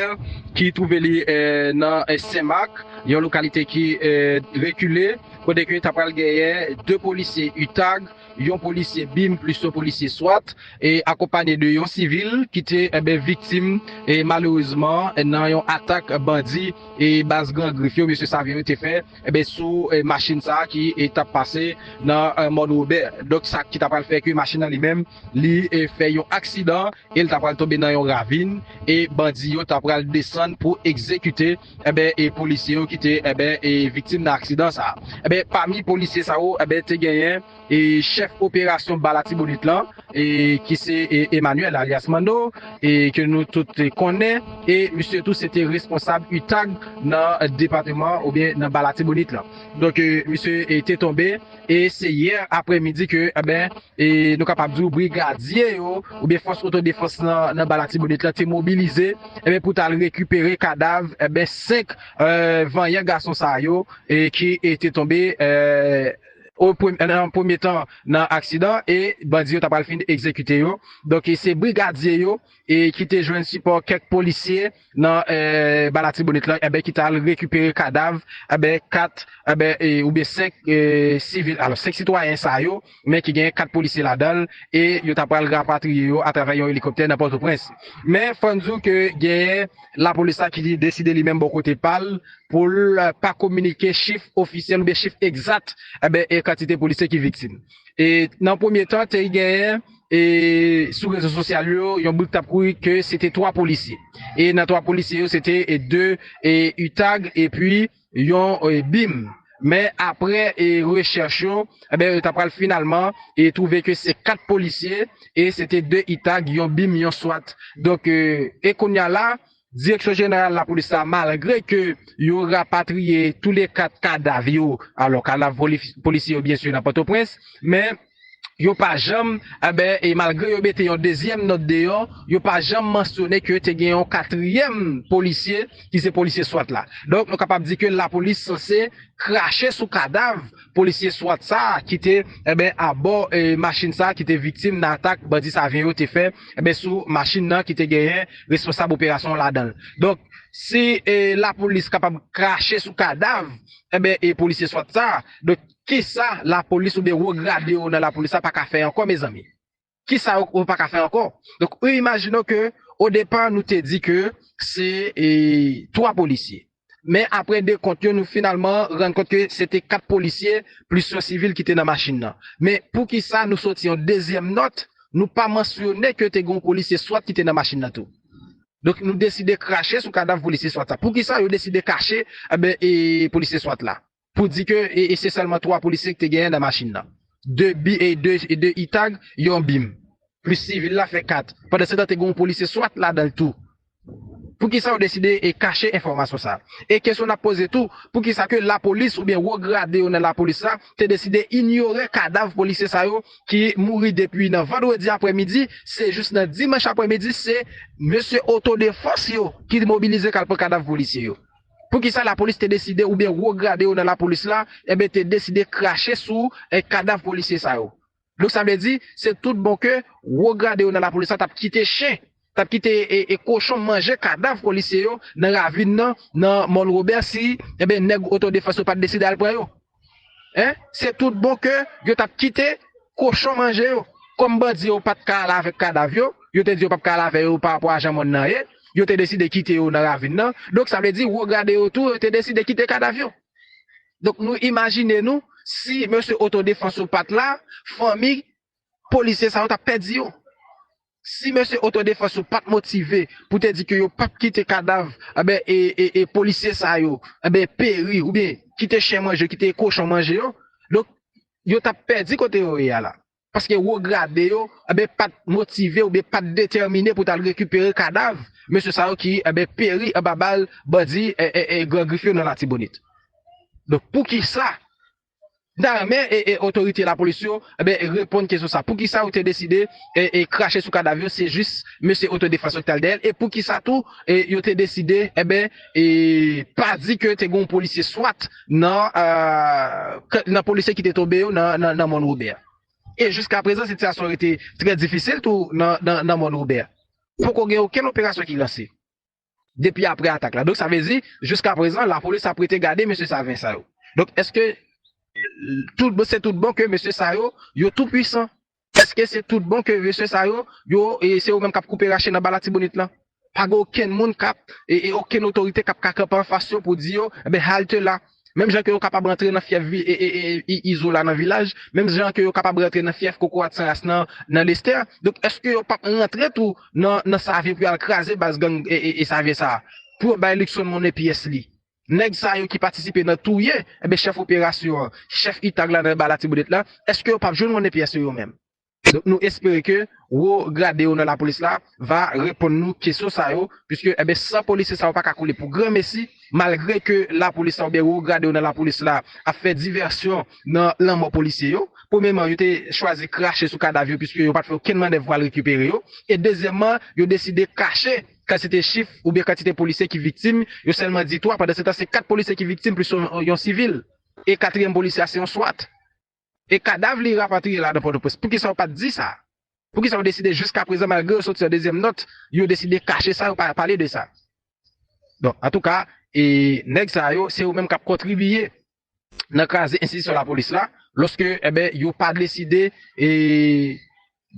ki twouve li e, nan e, Senmak, yon lokalite ki e, rekile, kote ke ta pral genyen de polisye UTAG, yon polisye BIM plis yon polisye SWAT, e akonpanye de yon sivil ki te e, ben, viktim e, malerezman nan yon atak bandi e baz Gran Grif yo, mesye Savyen yo te fè e, ben, sou e, machin sa a ki e, t ap pase nan e, mòn Wobè. Donk sa ki ta pral fè ke machin nan li menm li e, fè yon aksidan e l ta pral tonbe nan yon ravin e bandi yo ta pral desann pou egzekite e, ben, e, polisye yo ki te e, ben, e, viktim nan aksidan sa a. E, ben, pami polisye sa yo e, ben, te genyen e chèf operasyon Ba Latibonit lan e, ki se e, Emmanuel alyas Manno e, ke nou tout konnen e misye tou se te responsab UTAG nan depatman oubyen nan Ba Latibonit lan. Donk e, misye e, te tonbe e se yè aprèmidi ke e, ben, e nou kapab di w brigadye yo oubyen fòs otodefans nan, nan Ba Latibonit lan te mobilize e, ben, pou t al rekipere kadav e, ben, senk e, vanyan gason sa yo e, ki e, te tonbe e, o prem- nan premye tan nan aksidan e bandi yo ta pral fin egzekite yo. Donk e se brigadye yo e ki te jwenn sipò kèk polisye nan e, Ba Latibonit lan e, ben, ki t al rekipere kadav e, ben, kat e, ben, e, oubyen senk e, sivil, alò senk sitwayen sa yo, men ki genyen kat polisye ladan l e yo ta pral rapatriye yo atravè yon elikoptè nan Pòtoprens. Men fò n di w ke genyen lapolis la ki deside li menm bò kote pa l pou l pa kominike chif ofisyèl oubyen chif egzat e, ben, e kantite polisye ki viktim. E nan premye tan, te genyen e, sou rezo sosyal yo, yon bri k t ap kouri ke se te twa polisye. E nan twa polisye yo, se te e, de e, UTAG epi yon e, BIM. Men apre e, rechèch yo, e, ben, yo ta pral finalman e, twouve ke se kat polisye e se te de UTAG, yon BIM, yon SWAT. Donk, e, e kounye a la, Direksyon Jeneral Lapolis la, malgre ke yo rapatriye toulekat kadav yo, alò kadav polisye yo byen si nan Pòtoprens, men yo pa janm, e ben, e malgre yo mete yon dezyèm nòt deyò, yo pa janm mansyone ke te gen yon katriyèm polisye ki se polisye SWAT la. Donk, nou kapab di ke lapolis sanse krache sou kadav polisye SWAT sa a ki te, e ben, abò e, machin sa a ki te viktim nan atak bandi Savyen yo te fè, e ben, sou machin nan ki te genyen responsab operasyon ladan l. Donk, si e, lapolis kapab krache sou kadav e, ben, e, polisye SWAT sa a, donk, kisa lapolis oubyen wo grade yo nan lapolis la pa ka fè ankò, mezanmi? Kisa yo, yo pa ka fè ankò? Donk, ou imajine w ke, odepa, nou te di ke se e, twa polisye. Men apre dekont yo, nou finalman rann kont ke se te kat polisye plis yon sivil ki te nan machin nan. Men poukisa nou soti yon dezyèm nòt, nou pa mansyone ke te gen yon polisye SWAT ki te nan machin nan tou? Donk, nou deside krache sou kadav polisye SWAT la. Poukisa yo deside kache e, ben, e, polisye SWAT la? Pou di ke e, e se sèlman twa polisye ki te genyen nan machin nan. De bi e de, e de UTAG, yon BIM. Plis sivil la fè kat. Pandan se tan te gen yon polisye SWAT ladan l tou. Poukisa yo deside e kache enfòmasyon sa a? E kesyon n ap poze tou, poukisa ke lapolis oubyen wo grade yo nan lapolis la te deside inyore kadav polisye sa yo ki mouri depi nan vandredi aprèmidi, se jis nan dimanch aprèmidi, se mesye otodefans yo ki mobilize k al pran kadav polisye yo? Poukisa lapolis te deside oubyen wo grade yo nan lapolis la, e ben te deside krache sou e, kadav polisye sa yo? Donk sa vle di, se tout bon ke wo grade yo nan lapolis la t ap kite chen, t ap kite e, e kochon manje kadav polisye yo nan ravin nan, nan mòn Wobè si, e ben, nèg otodefans yo pa t deside al pran yo. Hein? Se tout bon ke yo t ap kite kochon manje yo. Kòm bandi yo pa t ka al avèk kadav yo, yo te di yo p ap ka al avè yo pa rapò a jan mòn nan ye, yo te deside kite yo nan ravin nan. Donk sa vle di, wo grade yo tou, yo te deside kite kadav yo. Donk nou imajine nou, si mesye otodefans yo pa t la, fanmi polisye sa yo t ap pèdi yo. Si mesye otodefans yo pa t motive pou te di ke yo p ap kite kadav, e ben, e, e, e polisye sa yo, e ben, peri oubyen kite chen manje yo, kite kochon manje yo, donk yo t ap pèdi kote yo ye a la. Paske wo grade yo, e ben, pa t motive oubyen pa t detèmine pou t al rekipere kadav mesye sa yo ki, e ben, peri anba bal bandi e, e, e, Gran Grif yo nan Latibonit. Donk poukisa M ta renmen e, e otorite lapolis yo, enben, reponn kesyon sa. Poukisa yo te deside e, e krache sou kadav yo? Se jis mesye otodefans yo ki t al dèyè l. E poukisa tou e, yo te deside, enben, e pa di ke te gen yon polisye swat nan, euh, k- nan polisye ki te tonbe yo nan, nan, nan Mòn Wobè? E jiska prezan, sitiyasyon rete trè difisil tou nan, nan, nan Mòn Wobè. Poko gen okenn operasyon ki lanse depi apre atak la. Donk, sa vle di, jiska prezan, lapolis ap rete gade mesye Saven sa yo. Donk, èske tout bon, se tout bon ke mesye sa yo, yo tou pwisan? Èske se tout bon ke mesye sa yo, yo, e se yo menm k ap koupe rache nan ba Latibonit lan? Pa gen okenn moun k ap, e, e okenn otorite k ap ka kanpe anfas yo pou di yo, enben, halte la. Menm jan ke yo kapab rantre nan fyèf vi- e, e, e, i- Izola nan Vilaj, menm jan ke yo kapab rantre nan fyèf Kokorat San Ras nan, nan Lestè. Donk, èske yo p ap rantre tou nan, nan Savyen pou y al kraze baz gang e, e, e Savyen sa a? Pou yo bay Luckson Monet pyès li. Nèg sa yo ki patisipe nan touye, enben, chèf operasyon an, chèf itag la nan ba Latibonit la, èske yo p ap jwenn Monet pyès yo, yo menm? Donk, nou espere ke wo grade yo nan lapolis la va reponn nou kesyon sa yo, piske, enben, san polisye sa yo pa ka koule pou granmesi, malgre ke lapolis la oubyen wo grade yo nan lapolis la ap fè divèsyon nan lanmò polisye yo. Premyèman, yo te chwazi krache sou kadav yo, piske yo pa t fè okenn mannèv pou al rekipere yo. E dezyèmman, yo deside kache kantite chif oubyen kantite polisye ki viktim. Yo sèlman di twa, pandan se tan se kat polisye ki viktim plis yon, yon sivil. E katriyèm polisye a se yon swat. E kadav li rapatriye la nan Pòtoprens. Poukisa yo pa t di sa? Poukisa yo deside jiska prezan, malgre yo soti an dezyèm nòt, yo deside kache sa, yo pa pale de sa? Donk, antouka, e nèg sa yo, se yo menm k ap kontribiye nan kraze enstitisyon lapolis la, lòske, enben, yo pa deside e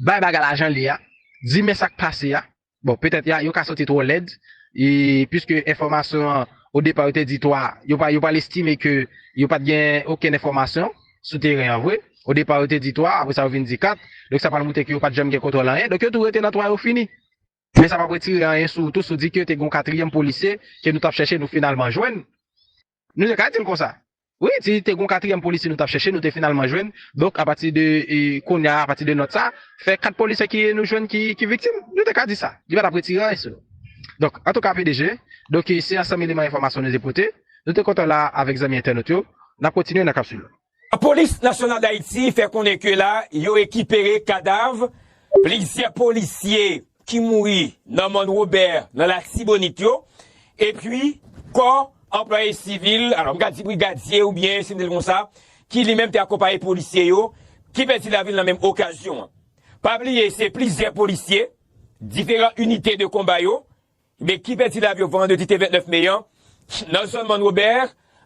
bay bagay la jan l ye a, di men sa k pase a. Bon, petèt ya, yo ka soti twò lèd, e piske enfòmasyon an, o depa, yo te di twa, yo pa, yo pa estime ke yo pa t gen okenn enfòmasyon sou teren an vre. O depa, yo te di twa, apre sa, yo vin di kat. Donk, sa pral montre ke yo pa t janm gen kontwòl anyen. Donk, yo tou rete nan twa, yo fini. Men sa p ap retire anyen sou ou tou, si w di ke te gen yon katriyèm polisye ke nou t ap chèche, nou finalman jwenn. Nou te ka di l konsa. Wi, ti te gon katriyèm polisye nou t ap chèche, nou te finalman jwenn. Donk, apati de, e, kounye a, apati de nòt sa, fè kat polisye ki nou jwenn ki, ki viktim. Nou te ka di sa. Li pa t ap retire anyen sou nou. Donk, antouka, P D G, donk, e, se ansanm eleman enfòmasyon nou te pote. Nou te kontan la avèk zanmi entènot yo. N ap kontinye nan kapsil. Lapolis Nasyonal d Ayiti fè konnen ke la, yo rekipere kadav plizyè polisye ki mouri nan Mòn Wobè, nan Latibonit yo. Epi, kò anplwaye sivil, alò, m ka di brigadye oubyen, si m di l konsa, ki li menm te akonpaye polisye yo, ki pèdi lavi l nan menm okazyon an. Pa bliye, se plizyè polisye, diferan inite de konba yo, men ki pèdi lavi yo vandredi te vennèf me an, nan zòn Mòn Wobè,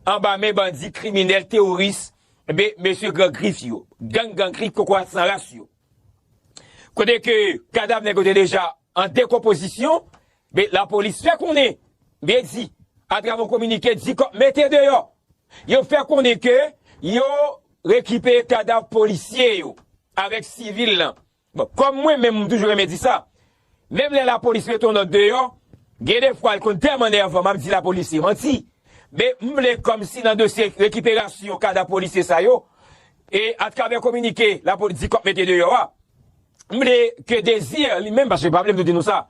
anba men bandi kriminèl teworis, men mesye Gran Grif yo, gang Gran Grif, kokorat san ras yo. Kote ke kadav nèg yo te deja an dekonpozisyon, men lapolis fè konnen, byen di, atravè yon kominike, di kò mete deyò. Yo fè konnen ke yo rekipere kadav polisye yo avèk sivil lan. Bon, kòm mwen menm, m toujou renmen di sa, menm lè lapolis mete yon nòt deyò, gen de fwa l konn tèlman nèvan, m ap di lapolis se manti. Men m vle kòmsi nan dosye rekiperasyon kadav polisye sa yo, e atravè kominike lapolis di k ap mete deyò a, m vle ke Désir li menm, paske pa vle m tou di nou sa.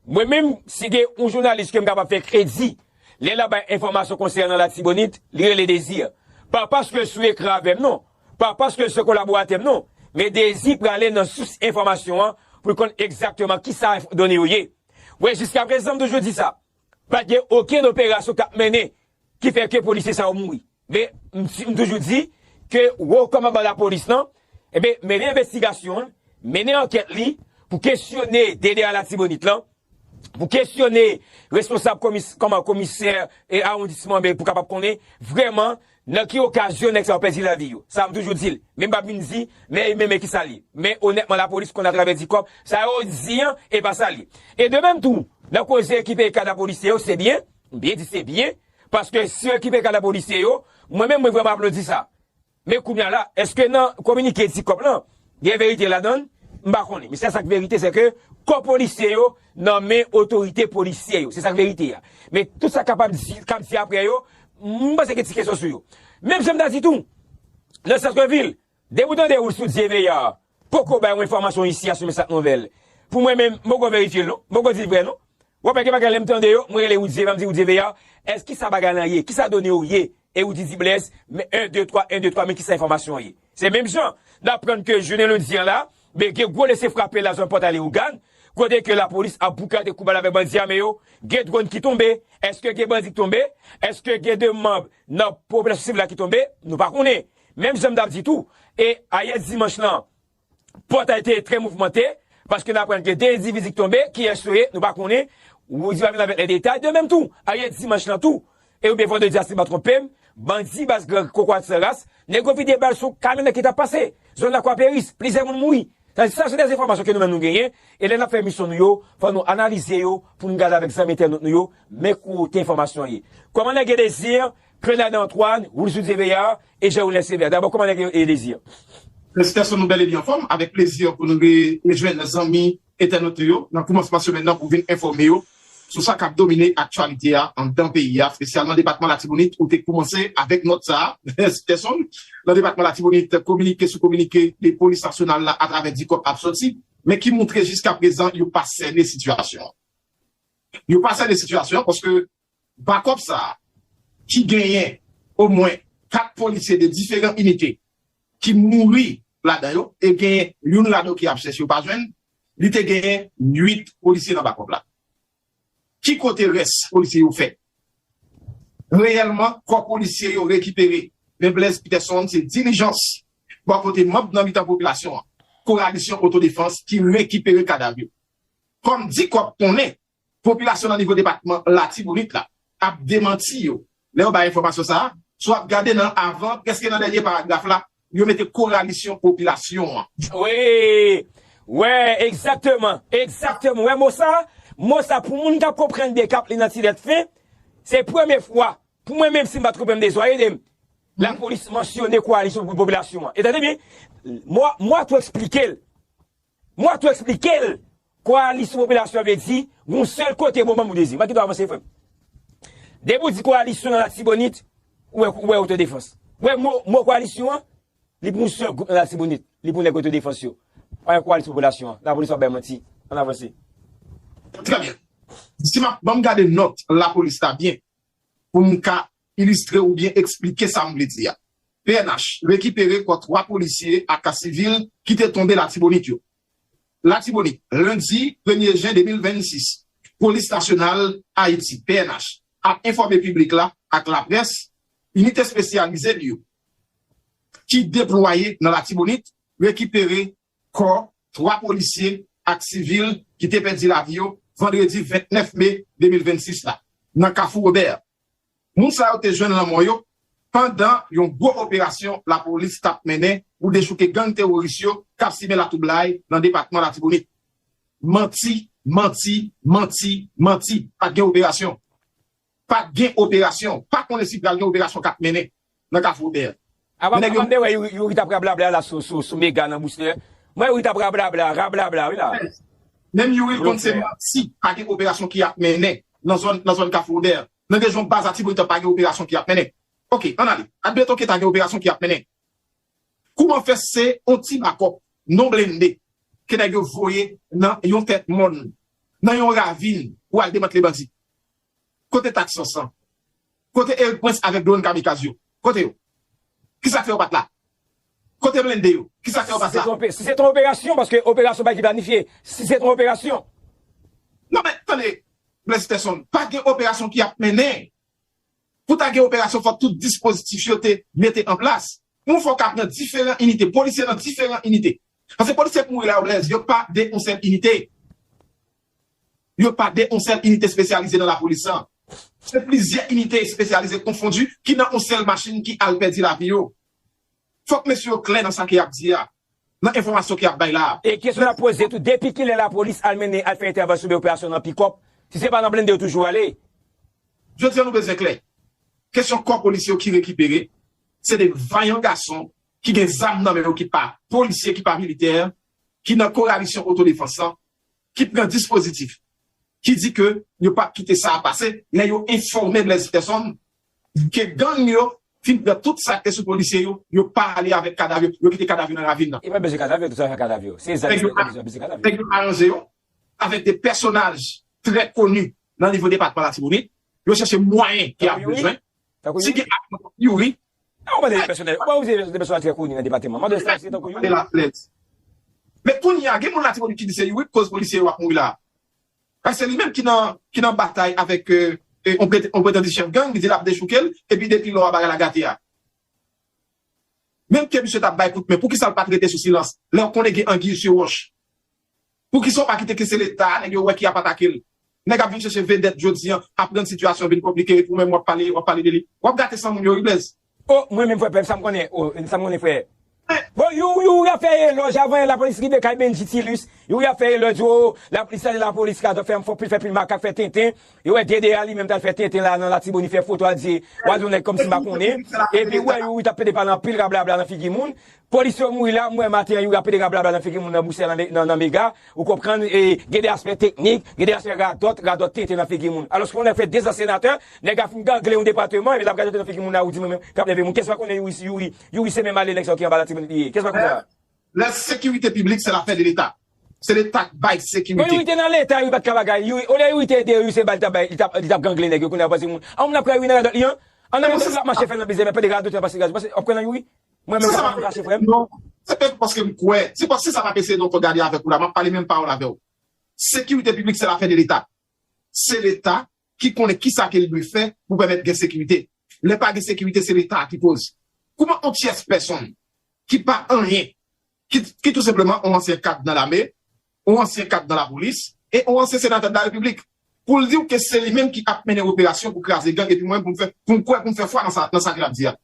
Mwen menm, si gen yon jounalis ke m kapab fè kredi, lè l ap bay enfòmasyon konsènan Latibonit, li rele Désir. Pa paske l sou ekran avè m non, pa paske l se kolaboratè m non, men Désir prale nan sous enfòmasyon an pou l konn egzakteman kisa done yo ye. Wi, jiskaprezan, m toujou di sa. Pa t gen okenn operasyon k ap mennen ki fè ke polisye sa yo mouri. Men, m, m toujou di ke wo kòmandan lapolis lan, ebyen, mennen envestigasyon l, mennen ankèt li pou kesyone D D A Latibonit lan, pou kesyone responsab komis, kòman komisè e awondisman, men pou kapab konnen vrèman nan ki okazyon nèg sa yo pèdi lavi yo. Sa m toujou di l. Men m p ap vin di, men, men, men kisa l ye. Men onètman, lapolis konn atravè dikòp, sa yo di an, e pa sa l ye. E de menm tou, nan koze ki peye kadav polisye yo, se byen, m byen di se byen, paske si yo ki peye kadav polisye yo, mwen menm, mwen vrèman aplodi sa. Men kounye a la, èske nan kominike dikòp lan, gen verite ladan l? M pa konnen. Men sèl sa k verite, se ke kò polisye yo nan men otorite polisye yo. Se sa k verite a. Men tout sa k kapab di, k ap di apre yo, m panse gen ti kesyon sou yo. Menm jan m ta di tou, nan sant vil, depi w tande wout sou Dye Veyar poko bay yon enfòmasyon isi a sou Mesach Nouvèl, pou mwen menm, m poko verifye l non. M poko di l vrè non. W ap wè gen bagay lè m tande yo, mwen rele Woudye, m ap di Woudye Veyar, èske kisa bagay lan ye? Kisa done yo ye? e ou di, di Blaise, men en, de, twa, en, de, twa, men kisa enfòmasyon an ye? Se menm jan, n aprann ke jounen lendi an la, men gen gwo lese frape la zòn Pòtay Leyogàn, kote ke lapolis ap boukante kou bal avèk bandi ame yo, gen dwòn ki tonbe, èske gen bandi ki tonbe, èske gen de manm nan popilasyon sivil la ki tonbe, nou pa konnen. Menm jan m t ap di tou, e ayè dimanch lan, Pòtay te trè mouvmante, paske n aprann gen de endividi ki tonbe, kiyès yo ye, nou pa konnen. Roody va vin avèk lè detay. De menm tou, ayè dimanch lan tou, e oubyen vandredi a, si m pa twonpe m, bandi baz Gran Kokorat San Ras, nèg yo vide bal sou kamyonèt ki t ap pase zòn Lakwa Peris, plizyè moun mouri. Sa, sa se de enfòmasyon ke nou menm nou genyen, e lè n ap fè emisyon nou yo, fò nou analize yo pou nou gade avèk zanmi entènot nou yo, men kote enfòmasyon an ye. Kòmandè Guy Désir, Claude Antoine, Wilson Sévéa e Jean Wilner Sévéa. Dabò, kòmandè Guy Désir. Felisitasion, nou bèl e byen anfòm. Avèk plezi pou nou re- rejwenn zanmi entènot nou yo nan koumansman semèn nan pou vin enfòme yo sou sa k ap domine aktyalite a anndan peyi a, espesyalman depatman Latibonit, ou te koumanse avèk nòt sa a, Felisitasion. Nan depatman Latibonit, kominike sou kominike de polis nasyonal la atravè dikòp ap sòti, men ki montre jiskaprezan yo pa sène sitiyasyon an. Yo pa sène sitiyasyon an paske bakòp sa a, ki genyen omwen kat polisye de diferan inite ki mouri ladan yo, e genyen youn ladan yo ki ap chèche yo pa jwenn, li te genyen uit polisye nan bakòp la. Ki kote rès polisye yo fè? Reyèlman, kò polisye yo rekipere, men Blaise Peterson se dilijans bò kote manm nan mitan popilasyon an, Koralisyon Otodefans ki rekipere kadav yo. Kòm dikòp konnen, popilasyon nan nivo depatman Latibonit la ap demanti yo lè yo bay enfòmasyon sa a. Si w ap gade nan avan, prèske nan dènye paragraf la, yo mete Koralisyon Popilasyon an. Wi, wè, egzakteman, egzakteman. Wè mo sa, mo sa pou moun k ap konprann de k ap li nan ti lèt fen, se premye fwa, pou mwen menm si m pa twonpe m, Désir ede m, lapolis mansyone Koalisyon pou Popilasyon an. E tande byen, mwen, mwen tou eksplike l. Mwen tou eksplike l. Koalisyon popilasyon vle di, yon sèl kote bon ban m ou dezi. Mwen ki dwe avanse frè m. Depi w di koalisyon nan Latibonit, ou wè, ou wè otodefans. Ou wè mo, mo koalisyon an, li pou yon sèl gwoup nan Latibonit. Li pou nèg otodefans yo. Pa yon koalisyon popilasyon an. Lapolis pa bay manti. Ann avanse. Trè byen. Si m ap, ban m gade nòt lapolis la byen, pou m ka ilistre oubyen eksplike sa m vle di a. P N H rekipere kò twa polisye ak kat sivil ki te tonbe Latibonit yo. Latibonit, lendi premye jen de mil vennsis, Polis Nasyonal Ayiti, P N H, ap enfòme piblik la ak laprès, inite espesyalize li yo ki deplwaye nan Latibonit rekipere kò twa polisye ak sivil ki te pèdi lavi yo vandredi vennèf me de mil vennsis la, nan Kafou Wobè. Moun sa yo te jwenn lanmò yo pandan yon gwo operasyon lapolis t ap mennen pou dechouke gang teworis yo k ap simen latwoublay nan depatman Latibonit. Manti, manti, manti, manti. Pa t gen operasyon. Pa t gen operasyon. Pa konnen si pral gen operasyon k ap mennen nan Kafou Wobè. Apa, men nèg yo apa m te wè Youri, Youri t ap rablabla la sou, sou, sou Mega nan Bouslè. Mwen Youri t ap rablabla, rablabla, wi la. Menm Youri l konn se manti, pa gen operasyon ki ap mennen nan zòn, nan zòn Kafou Wobè. Nan rejyon Baz Latibonit pa gen operasyon ki ap mennen. Oke, ann ale. Admeton ke ta gen operasyon ki ap mennen. Kouman fè se yon ti bakòp non blende ke nèg yo voye nan yon tèt mòn, nan yon ravin pou al demantle bandi? Kote Taksans lan? Kote Eric Prince avèk dwòn kamikaz yo? Kote yo? Kisa k fè yo pa t la? Kote blende yo? Kisa k fè yo pa t la? Si se t yon operasyon, paske operasyon pa ki planifye. Si se t yon operasyon. Non, men, tande, Blaise Peterson, pa gen operasyon ki ap mennen. Pou ta gen operasyon, fòk tout dispozitif yo te mete an plas. Yon fwa w ka pran diferan inite, polisye nan diferan inite. Paske polisye k mouri la yo, Blaise, yo pa de yon sèl inite. Yo pa de yon sèl inite espesyalize nan lapolis lan. Se plizyè inite espesyalize konfondi ki nan yon sèl machin ki al pèdi lavi yo. Fòk mesye yo klè nan sa ke y ap di a, nan enfòmasyon ke y ap bay la a. E kesyon n ap poze tou, depi kilè lapolis al mennen, al fè entèvansyon oubyen operasyon nan pikòp, si se pa nan blende yo toujou ale? Jodi a nou bezwen klè. Kesyon kò polisye yo ki rekipere, se de vayan gason ki gen zam nan men yo, ki pa polisye, ki pa militè, ki nan Koralisyon Otodefans lan, ki pran dispozitif, ki di ke yo p ap kite sa a pase, lè yo enfòme Blaise Peterson ke gang yo fin pran tout sa k te sou polisye yo, yo pa ale avèk kadav yo, yo kite kadav yo nan ravin nan. E pa bezwen kadav yo, tout sa fè kadav yo. Se zam yo bezwen, bezwen kadav yo. Nèg yo aranje yo avèk de pèsonaj trè koni nan nivo depatman Latibonit. Yo chèche mwayen ke y ap bezwen. Tankou si gen ap Youri. Ou pa de pèsonèl, ou pa oze de pèsonèl trè koni nan depatman. Mande sa, se tankou Youri. Men kounye a, gen moun Latibonit ki di se Youri k koz polisye yo ap mouri la. Paske se li menm ki nan, ki nan batay avèk yon pretandisyèl gang, li di l ap dechouke l, epi depi lò a bagay la gate a. Menm ke misye t ap bay kout men, poukisa l pa t rete sou silans? Lè w konnen gen anguille sur roche. Poukisa w pa kite ke se Leta, nèg yo wè ki ap atake l? Nèg ap vin chèche vedèt jodi an, ap rann sitiyasyon vin konplike, epi ou menm w ap pale, w ap pale de li. W ap gate san moun yo, wi, Blaise. O, mwen menm, frè, sa m konnen, o, sa m konnen, frè. Bon, Youri, Youri ap fè elòj avan lapolis rive kay Benji Tilus. Youri ap fè elòj, o, lapolis, lapolis ka fè, fè pil, fè pil makak, fè tenten. Yo wè Dede a li menm t al fè tenten la nan Latibonit, fè foto, al di, w al di yon nèg kòmsi m pa konnen. Epi, wè, Youri t ap pede pale anpil rablabla nan figi moun. Polis yo mouri la, m wè maten an, Youri ap pede rablabla nan figi moun nan Brisèl, nan, nan, nan Mega. Ou konprann, e, gen de aspè teknik, gen de aspè radòt, radòt tenten nan figi moun. Alòske yon nèg fè de zan senatè, nèg la fin gangle yon depatman, epi l ap radote nan figi moun la, ou di mwen menm, k ap leve moun. Kès pa konnen Youri, Youri, Youri se menm ale nèg sa yo ki anba Latibonit li ye? Kès pa konn sa? La sécurité publique, c'est l'affaire de l'État. Se Leta k bay sekirite. Bon, Youri te nan Leta, Youri pa t ka bagay. Youri, olye Youri te ede, Youri se bal li t ap bay, li t ap, li t ap gangle nèg yo, kounye a pase moun. A, moun ap kwè Youri nan radòt li an? An nan moun ap mache fè l nan bizè, men pede radòt yo pase gaz. Ou ap kwè nan Youri? Mwen menm, sa pa kache, frè m. Non, se pa paske m kwè. Se paske sa pa pese non, fò gade avèk ou la. M ap pale menm pawòl avè w. Sekirite piblik, se lafè de Leta. Se Leta ki konnen kisa ke l dwe fè pou pèmèt gen sekirite. Lè pa gen sekirite, se Leta ki koz. Kouman yon tyès pèsonn ki pa anyen, ki, ki tou senpleman yon ansyen kad nan lame, yon ansyen kad nan lapolis, e yon ansyen senatè de la Repiblik, pou l di w ke se li menm ki ap mennen operasyon pou kraze gang, epi mwen pou m fè, pou m kwè, pou m fè fwa nan sa, nan sa ke l ap di a.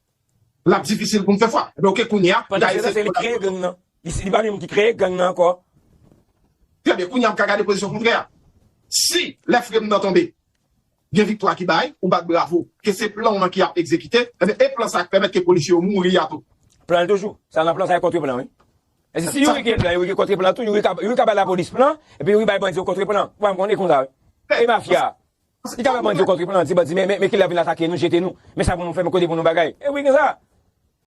L ap difisil pou m fè fwa. Ebyen, oke, kounye a, Pandan se tan, se li k kreye gang nan. Li, li pa menm ki kreye gang nan ankò. Trè byen, kounye a, m ka gade pozisyon kontrè a. Si lè frè m nan tonbe, gen viktwa ki bay, ou bat bravo, ke se plan w lan ki ap egzekite, ebyen, e plan sa k pèmèt ke polisye yo mouri a tou. Plan l toujou. Sa nan plan sa, e kontre plan, wi. E si, si Youri gen plan, Youri gen kontre plan tou, Youri ka, Youri ka bay lapolis plan, epi Youri bay bandi yo kontre plan. Ou pa m konnen konsa, wi. E mafya. Li ka bay bandi yo kontre plan, di bandi, men, men, men kilè vin atake nou, jete nou. Men sa pou nou fè, men kote pou nou bagay. E wi, gen sa.